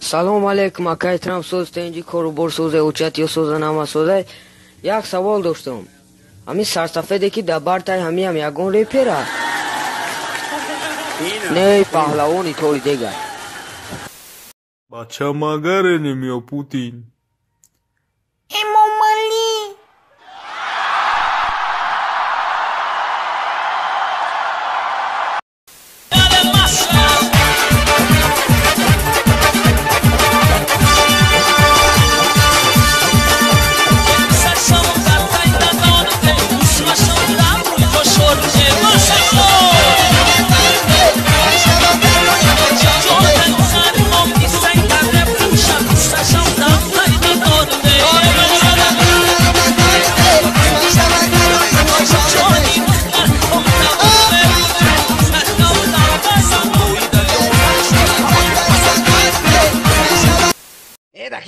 Салом алейкум, акай Трамп соз тенҷи корубор созе, учат ё соза нама созай. Як савол доштам. Ҳамин сарсафеде ки дар бартай ҳамиам ягон репера? Не, паҳлавони тори дега. Бача магаренем ё Путин? Эмомалӣ.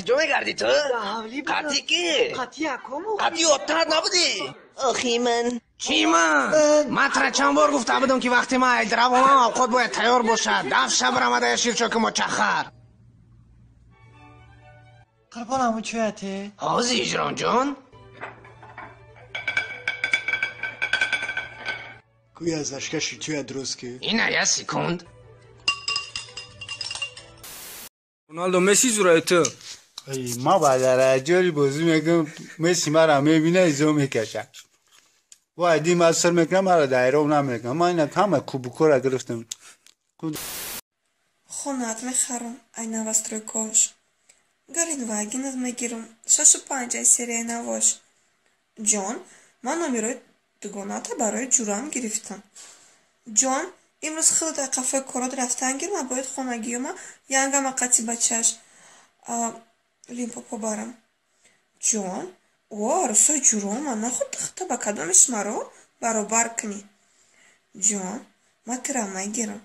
Киҷо мегардӣ ту? Қатъи ки? Қатъи оттарат набудӣ? Охи ман. Чӣ ман? Ман тара чанд бор гуфта будам, ки вақте ман айдравонам овқот бояд тайёр бошад. Даф шаб рамадая ширчоки мочахар. Қурбонам, чӯяте? Ҳозир, Иҷронҷон. Куя зашкаши чӯя дуруст ки? Ина я секунд. Роналдо Месси зураи ту. Ма ба дараҷаи бозӣ мекунам, Месси мара мебина, изо мекаша. Вай ди ма сир мекунам, мара дайров намекунам. Ман ина ҳама кубукора гирифтам. Хонаат мехарам, ай новостройкош. Галинвагинат мегирам, 65 ай серияи навош. Ҷон, ман номерои дугоната барои ҷурам гирифтам. Ҷон, имрӯз хеле дар қафои корот рафтан гир, ман бояд хонагиёма янгама қатъи бачааш Лимпопо барам. Ҷон, о арӯсои ҷурома, наход тахта ба кадомиш маро баробар кунӣ. Ҷон, ман тира мегирам.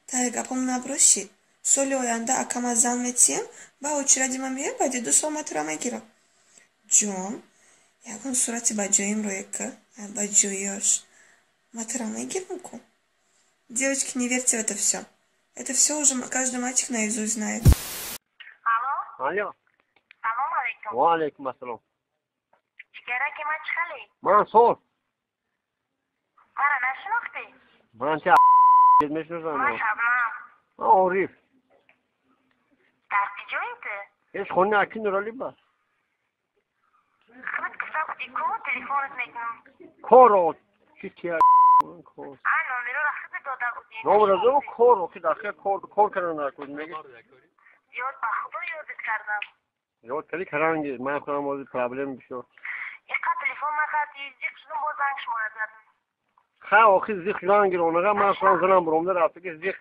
Таи гапам наброшид. Соли оянда акама зан метиҳем, ба очиради ман меояд, баъди 2 сол ман тира мегирам. Ҷон, ягон сурати ба ҷоим рӯе ки, ба ҷоиёш. Ман тира мегирам ку. Девочки, не верьте в это все. Это все уже каждый мальчик наизусть знает. Алло. Алло. Салом алейкум. Ва алейкум ассалом. Ҷигараки ман чӣ хеле? Ман соз. Мара нашинохтӣ? Ман чи мешиносам? Ман Шабнам. Ман Ориф. Дар куҷои ту? Ҳеҷ хони аки Нуралӣ бас. Худат гуфта будӣ ку телефонат мекунам. Коро чи чи кор. А номероро худат дода будӣ. Номеро кор, охи дахе кор кор кардан накун меги. Ёд ба худо ёдат кардам. Ёд кардӣ каранги, ман худам ҳозир проблем бисёр. Иқа телефон накардӣ, зиқ шудум, боз занг шуморо задам. Ха, охи зиқ шудан гир онага, ман худам занам буромда рафта ки зиқ.